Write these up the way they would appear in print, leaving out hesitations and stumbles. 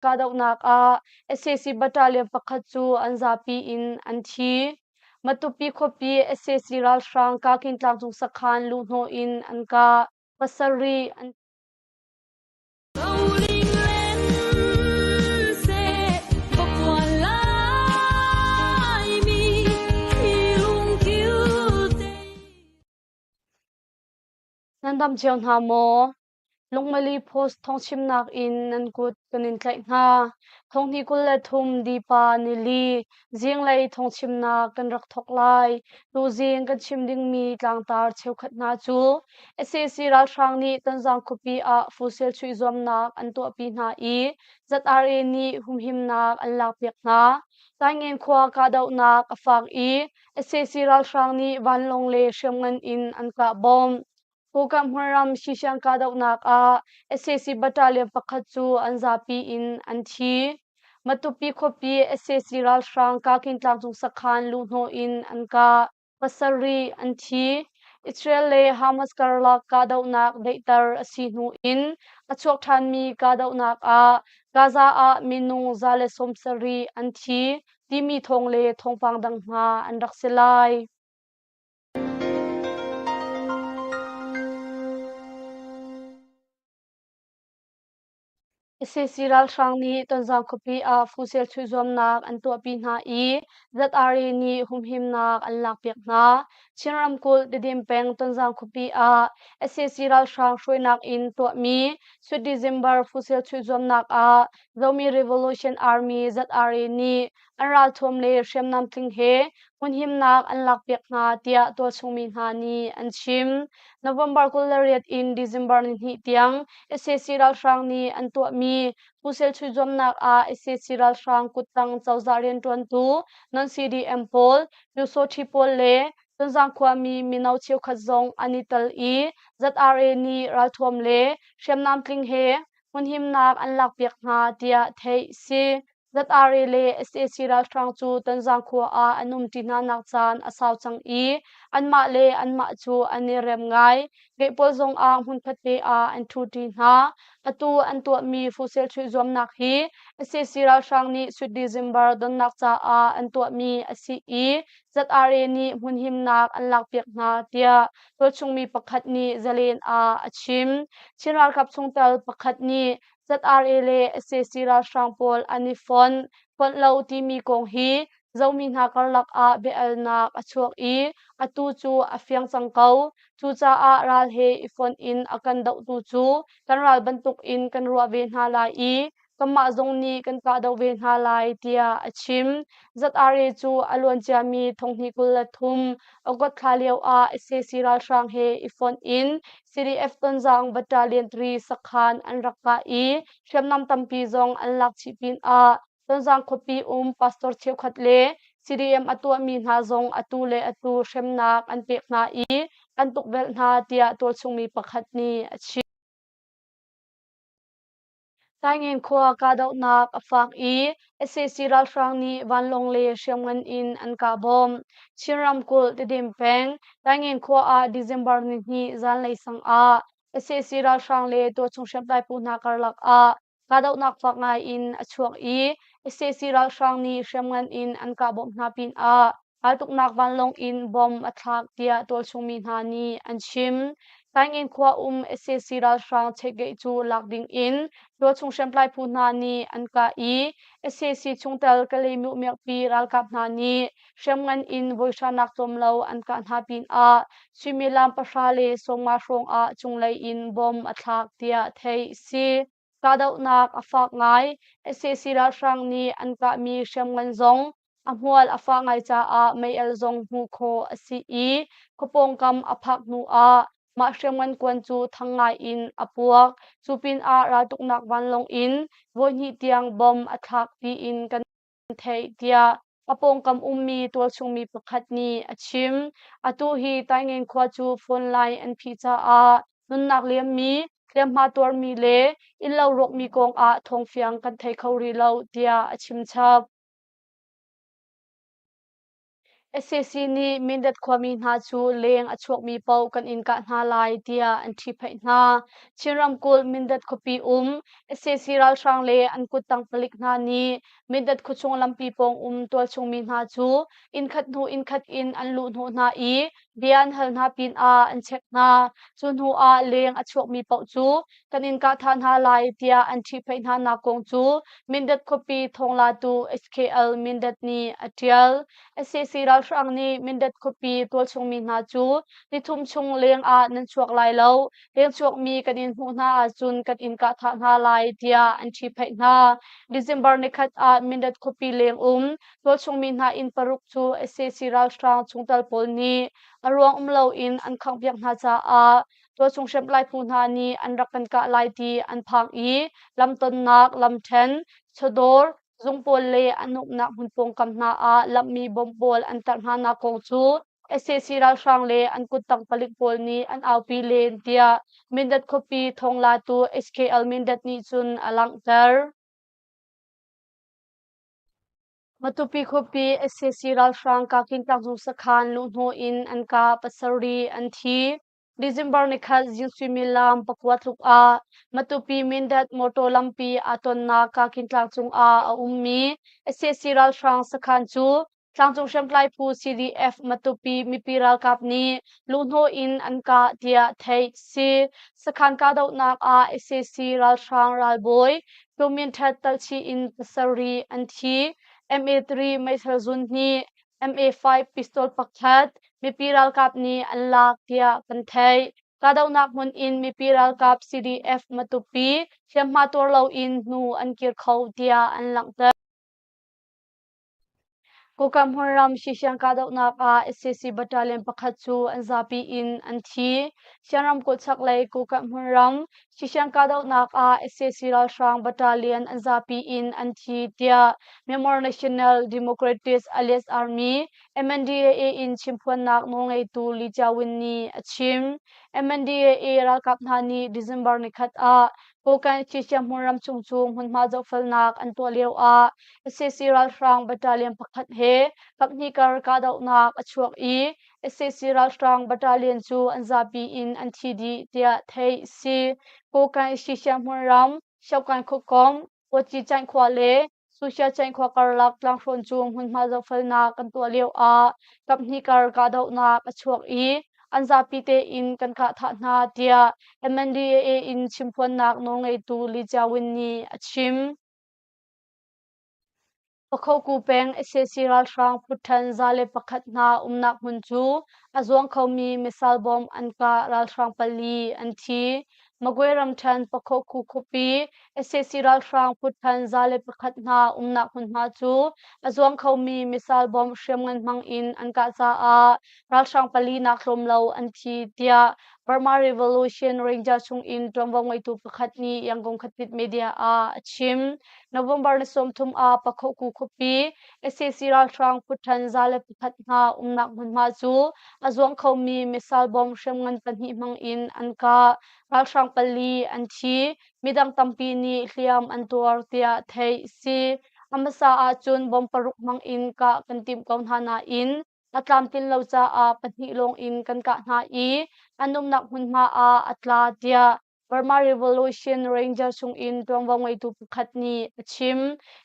Kahdohnak ah sac battalion pakhat cu an zapi in an thi. Matupi khuapi sac ralhrang Kakin tlangcung sakhan luhhnawh in an kah. Pasarih an Nan dam cio hna maw? Lungmali Post thawngchimnak in nan kut kan in tlaih hna. Thonghnih 23 Dipa nili zinglei thawngchimnak kan rak thawk lai. Tuzing kan chim dingmi tlangtar cheukhat hna cu sac ralhrang nih Tonzang khuapi ah fusil chuih zuamnak an tuahpi hna i ZRA nih humhimnak an lakpiak hna. Taingen khua kahdohnak a fak i sac ralhrang nih vanlawng le hriamngan in an kah bom. Kokam hmunram Shishan kahdohnak ah sac battalion pakhat cu an zapi in an thi. Matupi khuapi sac ralhrang Kakin tlangcung sakhan luhhnawh in an kah. Pasarih an thi. Israel le Hamas karlak kahdohnak daihter a si hnu in a chuak ṭhanmi kahdohnak ah Gaza ah minung 170 an thi timi thawng le thawngpang dang hna an rak si lai. Sac ralhrang nih Tonzang khuapi ah fusel chuih zuamnak an tuahpi hna i ZRA nih humhimnak an lakpiak hna. Chin ramkulh Tedim peng Tonzang khuapi ah sac ralhrang hruainak in tuahmi Sweet December fusel chuih zuamnak ah Zomi Revolution Army ZRA nih an ralthuam le hriamnam tling he hmunhimnak an lakpiak hna tiah tualchungmi hna nih an chim. November 28 in December nihnih tiang sac ralhrang nih an tuahmi Pusel chuihzuamnak ah sac ralhrang kuttang cozah rianṭuantu non-CDM pawl, Pyusawṭhi pawl le Tonzang khuami mino cheukhat zong an i tel i ZRA nih ralthuam le hriamnam tling he hmunhimnak an lakpiak hna tiah theih si. ZRA le sac ralhrang cu Tonzang khua ah an umṭi hnanak caan a sau cang i anmah le anmah cu an i rem ngai. Gehpawl zongah hmunkhat te ah an ṭhuṭi hna. Atu an tuahmi fusel chuih zuamnak hi sac ralhrang nih Sweet December donnak caah an tuahmi a si i ZRA nih hmunhimnak an lakpiak hna tiah tualchungmi pakhat nih Zalen ah a chim. Chin ralkap chungtel pakhat nih ZRA le sac ralhrang pawl an i fonh, fonh lo timi kong hi Zomi hna karlak ah bia-alnak a chuak i atu cu a fiang cang ko. Cucaah ral he i fonh in a kan dohtu cu kan ral bantukin kan ruah ve hna lai i kanmah zong nih kan kahdoh ve hna lai tiah a chim. ZRA cu a luanciami thonghnih 23 August thla lio ah sac ralhrang he i fonh in CDF Tonzang Battalion 3 sakhan an rak kah i hriamnam tampi zong an lak chih pinah Tonzang khuapi um pastor cheukhat le CDM a tuahmi hna zong atu le atu hremnak an pek hna i an tukvelh hna tiah tualchungmi pakhat nih a chim. Taingen khua kahdohnak a fak i sac ralhrang nih vanlawng le hriamngan in an kah bom. Chin ramkulh Tedim peng Taingen khua ah December nihnih zanlei sang ah sac ralhrang le tualchung hriamtlai phu hna karlak ah kahdohnak fak ngai in a chuak i sac ralhrang nih hriamngan in an kah bawmh hna pinah raltuknak vanlawng in bomb a thlak tiah tualchungmi hna nih an chim. Taingen khua um sac ralhrang checkgate cu lak ding in tualchung hriamtlai phu hna nih an kah i sac chungtel Kalaymyo miakpi ralkap hna nih hriamngan in voihranak tlawm lo an kah hna pinah suimilam pahra le sawmnga hrawng ah cunglei in bomb a thlak tiah theih a si. Kahdohnak a fak ngai. Sac ralhrang nih an kahmi hriamngan zong a hmual a fah ngai caah mei-al zong hmuh khawh a si i khuapawngkam a phak hnu ah mah hriamngan kuan cu thang ngai in a puak. Cu pinah raltuknak vanlawng in voihnih tiang bomb a thlak tiin kan theih tiah a pawngkam ummi tualchungmi pakhat nih a chim. Atu hi Taingen khua cu phone line an phih caah nunnak liammi, hliamhma tuarmi le innlo rawkmi kong ah thawngfiang kan thei kho rih lo tiah a chim chap. Sac nih Mindat khuami hna cu leng a chuakmi paoh kan in kah hna lai tiah an ṭhihphaih hna. Chin ramkulh Mindat khuapi um sac ralhrang le an kuttang palik hna nih Mindat khuachung lampi pawng um tualchung mi hna cu innkhat hnu innkhat in an luhhnawh hna i bia an hal hna pinah an check hna. Cu hnu ah leng a chuakmi paoh cu kan in kah ṭhan hna lai tiah an ṭhihphaih hna nak kong cu Mindat khuapi thawnglatu HKL Mindat nih a ṭial. Sac ralhrang nih Mindat khuapi tualchung mi hna cu nithum chung leng ah nan chuak lai lo, lengchuakmi kan in hmuh hna ahcun kan in kah thah hna lai tiah an ṭhihphaih hna. December nikhat ah Mindat khuapi leng um tualchung mi hna inn paruk cu sac ralhrang chungtel pawl nih a ruang um loin an khanghpiak hna caah tualchung hriamtlai phu hna nih an rak kan kah lai ti an phang i lamtonnak, lamṭhen, chawdawr, zung pawl le an umnak hmun pawngkam hna ah lamhmi bomb pawl an tarh hnanak kong cu sac ralhrang le an kuttang palik pawl nih an aupi len tiah Mindat khuapi thawnglatu HKL Mindat nih cun a langhter. Matupi khuapi sac ralhrang Kakin tlangcung sakhan luhhnawh in an kah pasarih an thi. December nikhat zing suimilam 9 tluk ah Matupi Mindat motor lampi aa tonnak Kakin tlang cungah a ummi sac ralhrang sakhan cu tlangcung hriamtlai phu CDF Matupi mipi ralkap nih luhhnawh in an kah tiah theih si. Sakhan kahdohnak ah sac ralhrang ralbawi Tumin That talchih in pasarih an thi. MA3 meithal zun hnih MA5 pistol pakhat mipi ralkap nih an lak tiah kan theih. Kahdohnak hmun in mipi ralkap CDF Matupi hliamhma tuar loin hnu an kir kho tiah an langhter. Kokam hmunram Shishiang kahdohnak ah sac battalion pakhat cu an zapi in an thi. Shan ramkulh chaklei Kokam hmunram Shishiang kahdohnak ah sac ralhrang battalion an zapi in an thi tiah Myanmar National Democratic Alliance Army MNDAA in chimphuannak nawlngeitu Li Jiawin nih a chim. MNDAA ralkap hna nih December nikhat ah Kokang Shishiang hmunram chung cu hmunhma zohfelnak an tuah lio ah sac ralhrang battalion pakhat he kaphnih kar kahdohnak a chuak i sac ralhrang battalion cu an zapi in an thi dih tiah theih a si. Kokang Shishiang hmunram Shokkan khuakomh, Waci Cainkhua le Susia Cainkhua karlak tlanghrawn cu hmunhma zohfelnak kan tuah lio ah kaphnih kar kahdohnak a chuak i an zapi tein kan kah thah hna tiah MNDAA in chimphuannak nawlngeitu Li Jiawin nih a chim. Pakhoku peng sac ralhrang phuṭhan 101 hna umnak hmun cu a zuang khomi missile bomb an kah ralhrang pali an thi. Magwe ramṭhen Pakhoku khuapi sac ralhrang phuṭhan 101 hna umnak hmunhma cu a zuang khomi missile bomb hriamngan hmang in an kah caah ralhrang pali nak tlawm lo an thi tiah Burma Revolution Ranger chungin ṭuanvo ngeitu pakhat nih Yangon Khatit Media ah a chim. November ni 30 ah Pakhoku khuapi sac ralhrang phuṭhan 101 hna umnak hmunhma cu a zuang khomi missile bomb hriamngan pahnih hmang in an kah. Ralhrang pali an thi, midang tampi nih hliam an tuar tiah theih a si. A hmasa ahcun bomb paruk hmang in kah kan timh ko hna nain a tlamtlin lo caah pahnih lawng in kan kah hna i an umnak hmunhma ah a tla tiah Burma Revolution Ranger chungin ṭuanvo ngeitu pakhat nih a chim.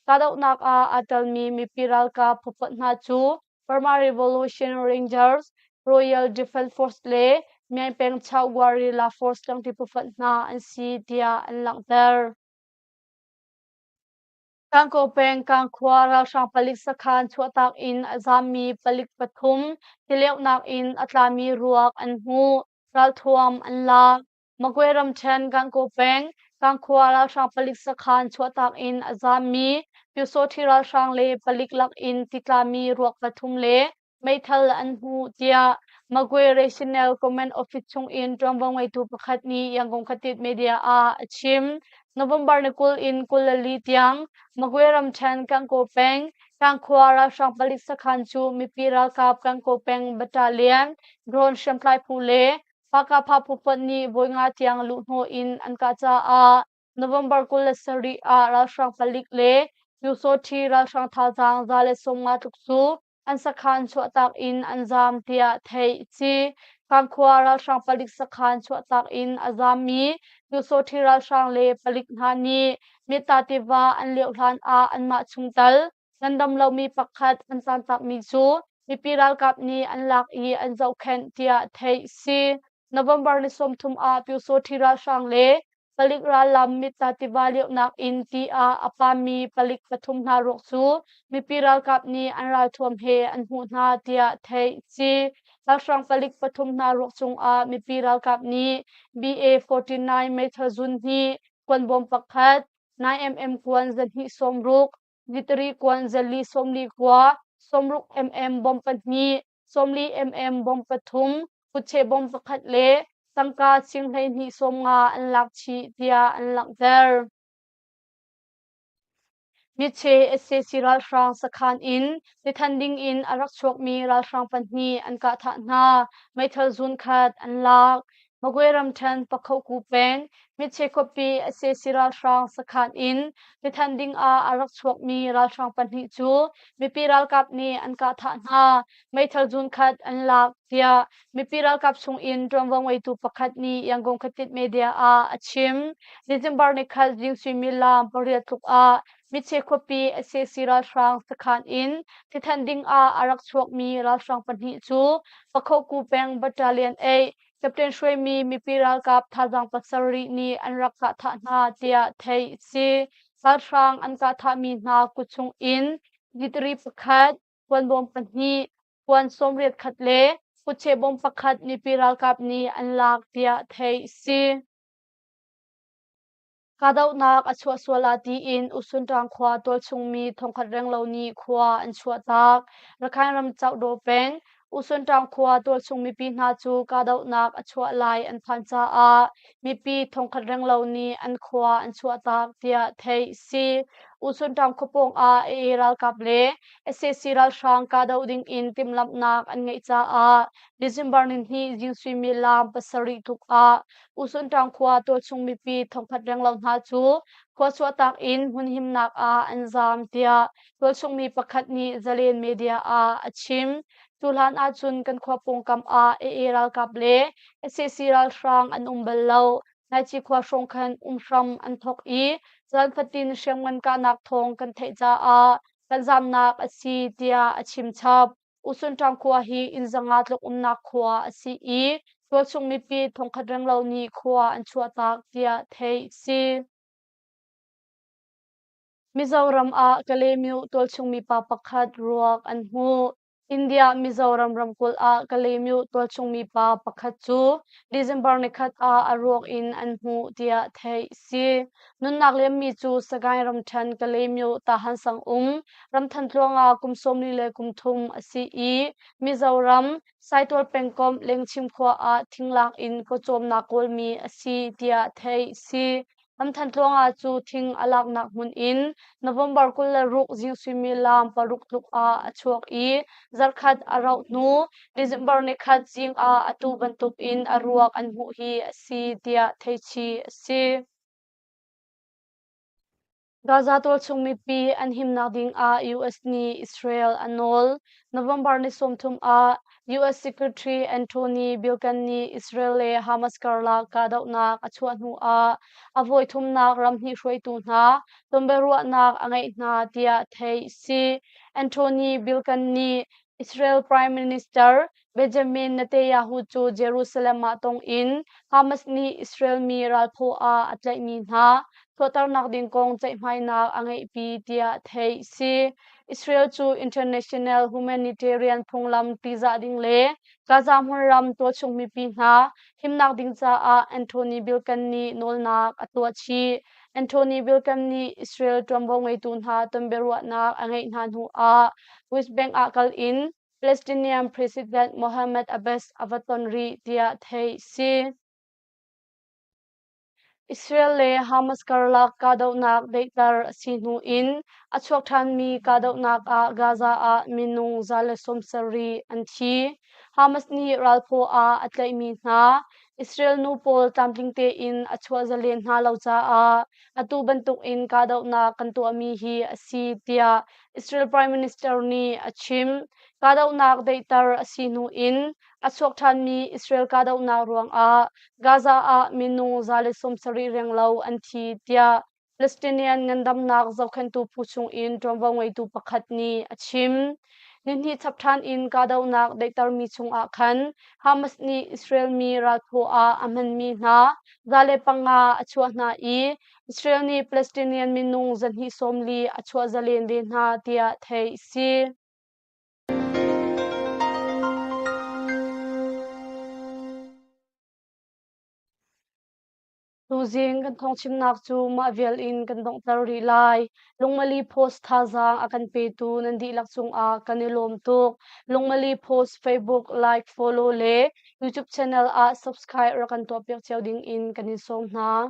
Kahdohnak ah aa telmi mipi ralkap phufonh hna cu Burma Revolution Rangers, Royal Defense Force le Myanpeng Chau Guerrilla Force tlangpi phufonh hna an si tiah an langhter. Kankaw peng Kangkhua ralhrang palik sakhan chuahtak in a zaammi palik pathum tileuhnak in a tlami ruak an hmuh. Ralthuam an lak. Magwe ramṭhen Gankaw peng Kangkhua ralhrang palik sakhan chuahtak in a zaammi Pyusawṭhi ralhrang le palik lak in titlami ruak pathum le meithal an hmuh tiah Magwe Regional Command Office chungin ṭuanvo ngeitu pakhat nih Yangon Khatit Media ah a chim. November ni 20 in 24 tiang Magwe ramṭhen Gankaw peng Kangkhua ralhrang palik sakhan cu mipi ralkap Gankaw peng battalion drone hriamtlai phu le Pakapha phu fonh nih voi nga tiang luhhnawh in an kah caah November 27 ah ralhrang palik le Pyusawṭhi ralhrang thazaang 150 tluk cu an sakhan chuahtak in an zaam tiah theih a si. Kangkhua ralhrang palik sakhan chuahtak in a zaammi Pyusawṭhi ralhrang le palik hna nih Metta tiva an lioh hlan ah anmah chungtel ngandam lomi pakhat an tantakmi cu mipi ralkap nih an lak i an zohkhenh tiah theih a si. November ni 30 ah Pyusawṭhi ralhrang le palik rallam Metta tiva liohnak in ti ah a pammi palik pathum hna ruak cu mipi ralkap nih an ralthuam he an hmuh hna tiah theih a si. Ralhrang palik pathum hna ruak cungah mipi ralkap nih BA-49 meithal zun hnih, kuanbawm pakhat, 9mm kuan zahnih sawmruk, litari kuan zali 44, 60 mm bom pahnih, 40 mm bom pathum, kutcheh bom pakhat le tangka sing 12 50 an lak chih tiah an langhter. Miche sac ralhrang sakhan in tithan ding in a rak chuakmi ralhrang pahnih an kah thah hna. Meithal zun khat an lak. Magwe ramṭhen Pakhoku peng Miche khuapi sac ralhrang sakhan in tithan ding ah a rak chuakmi ralhrang pahnih cu mipi ralkap nih an kah thah hna. Meithal zun khat an lak tiah mipi ralkap chung in ṭuanvo ngeitu pakhat nih Yangon khuatit media ah a chim. December nikhat zing suimilam 8 tluk ah Miche khuapi sac ralhrang sakhan in tithan ding ah a rak chuakmi ralhrang pahnih cu Pakhoku peng Battalion 8 Captain hruaimi mipi ralkap thazaang 7 nih an rak kah thah hna tiah theih a si. Ralhrang an kah thahmi hna kut chung in litari pakhat, kuanbawm pahnih, kuan 80 khat le kutcheh bawm pakhat mipi ralkap nih an lak tiah theih a si. Kahdohnak a chuah sual ah tiin Usunṭang khua tualchungmi thongkhat renglo nih khua an chuahtak. Rakhine ram Caukdaw peng Usunṭang khua tualchung mipi hna cu kahdohnak a chuah lai an phan caah mipi thongkhat renglo nih an khua an chuahtak tiah theih a si. Usunṭang khua pawng ah AA ralkap le sac ralhrang kahdoh ding in timhlamhnak an ngeih caah December nihnih zing suimilam 7 tluk ah Usunṭang khua tualchung mipi thongkhat renglo hna cu khua chuahtak in hmunhimnak ah an zaam tiah tualchung mi pakhat nih Zalen Media ah a chim. Cu hlan ahcun kan khua pawngkam ah AA ralkap le sac ralhrang an um bal lo. Naici khua hrawng khan um hram an thawk i zan fatin hriamngan kahnak thawng kan theih caah kan zaamnak a si tiah a chim chap. Usunṭang khua hi inn 500 tluk umnak khua a si i tualchung mipi thongkhat renglo nih khua an chuahtak tiah theih a si. Mizoram ah Kalaymyo tualchung mipa pakhat ruak an hmuh. India Mizoram ramkulh ah Kalaymyo tualchung mipa pakhat cu December nikhat ah a ruak in an hmuh tiah theih a si. Nunnak liammi cu Sagaing ramṭhen Kalaymyo Tahan sang um Ramthan tluang ah kum 43 a si i Mizoram Saitual pengkomh Lengchim khua ah thinglak in pawcawmnak kawlmi a si tiah theih a si. Ramthan tluang ah cu thing a laknak hmun in November 26 zing suimilam 6 tluk ah a chuak i zarkhat a rauh hnu December nikhat zing ah atu bantuk in a ruak an hmuh hi a si tiah theihchih a si. Gaza tualchung mipi an himnak ding ah US nih Israel a nawl. November ni 30 ah US Secretary Antony Blinken nih Israel le Hamas karlak kahdohnak a chuah hnu ah a voithumnak ramhnih hruaitu hna tonbiaruahnak a ngeih hna tiah theih a si. Antony Blinken nih Israel Prime Minister Benjamin Netanyahu cu Jerusalem ah tong in Hamas nih Israel mi ralphaw ah a tlaihmi hna chuahternak ding kong ceihmainak a ngeihpi tiah theih a si. Israel cu international humanitarian phunglam tihzah ding le Gaza hmunram tualchung mipi hna himnak ding caah Antony Blinken nih nawlnak a tuah chih. Antony Blinken nih Israel ṭuanvo ngeitu hna tonbiaruahnak a ngeih hna hnu ah West Bank ah kal in Palestinian President Mohammed Abbas a va ton rih tiah theih si. Israel le Hamas karlak kahdohnak daihter a si hnu in a chuak ṭhanmi kahdohnak ah Gaza ah minung 170 an thi. Hamas nih ralphaw ah a tlaihmi hna. Israel nu pawl tlamtling tein a chuah zalen hna lo caah atu bantukin kahdohnak kan tuahmi hi a si tiah Israel Prime Minister nih a chim. Kahdohnak daihter a si hnu in a chuak ṭhanmi Israel kahdohnak ruangah Gaza ah minung 170 renglo an thi tiah Palestinian ngandamnak zohkhenhtu phu chungin ṭuanvo ngeitu pakhat nih a chim. Nihnih chap ṭhan in kahdohnak daihtermi chungah khan Hamas nih Israel mi ralphaw ah a hmanmi hna 105 a chuah hna i Israel nih Palestinian minung 240 a chuah zalen ve hna tiah theih a si. Tuzing kan thawngchimnak cu mah vial in kan donghter rih lai. Lungmali Post thazaang a kan petu nan dihlak cungah kan i lawm tuk. Lungmali Post Facebook like, follow le YouTube channel ah subscribe rak kan tuahpiak cio ding in kan in sawm hna.